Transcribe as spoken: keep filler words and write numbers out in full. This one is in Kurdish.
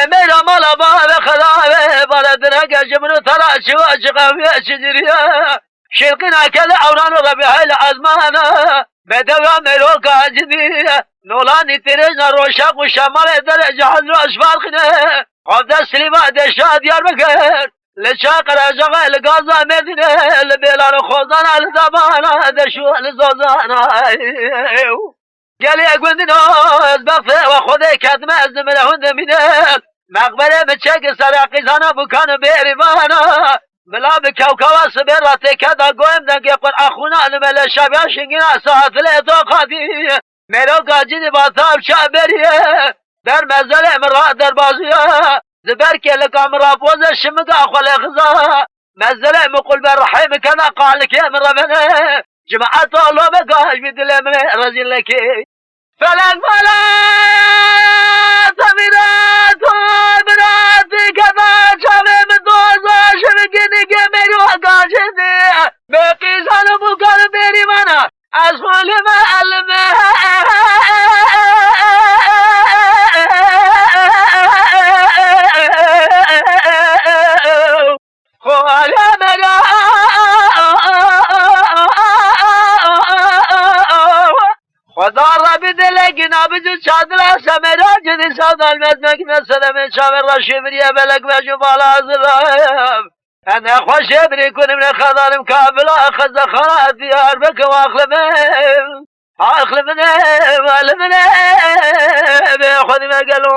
Ê mêra mala bavê xera wê, bala direge ji min û te re çi wa, çi qehweye, çi ciriye. Şêrqîna kelê ewran û Rebîheyl ezmana, bedewra mêroka cidî. Nolanî têrêjna roşak û şemalê derece hezra ji farqîne. Xwevde Silîva deşa Diyarbekir, li çay Qerecaxê, li gaza Mêrdînê, li bêlan û xozana, li dabana deş û li zozana. Gelê gundino, ez bextê we Xwedê ketime, ez nimire hûn dimîne. Meqberê min çek sere qîzana bûkan û bêrîvana. Bila bi kewkawa sibê re têke da goyim dengê Qur'a xûna nimele şabiya şingîna saetilê toqatî. Mêroka cînî ba tav çaberî ye. Der mezelê min ra derbaziya. Di ber kêlika min ra pozê şimika xwe lê xiza. Mezelê min qul ber rehê min kena qalikê min revene. Cemaeta lo be gaj bi dilê min rezîl nekê. Felek felek, tevîrat, biratî keda çavê min doza, şirkinî gemêrî wa gajê dê. Bê qîzan û bûkan û bêrîvana, ez xulime elime. Xwala mera. Xweda Rebî dilekî nabicû çadira semera cinî sadal mezmekî meseleme çavê reşê viriye belek vejû bala hazir. Ene xweşê birî kunim ne xedanim kabila xezexana Diyarbekir axlime. Axlime, axlime, be xwedime gelo.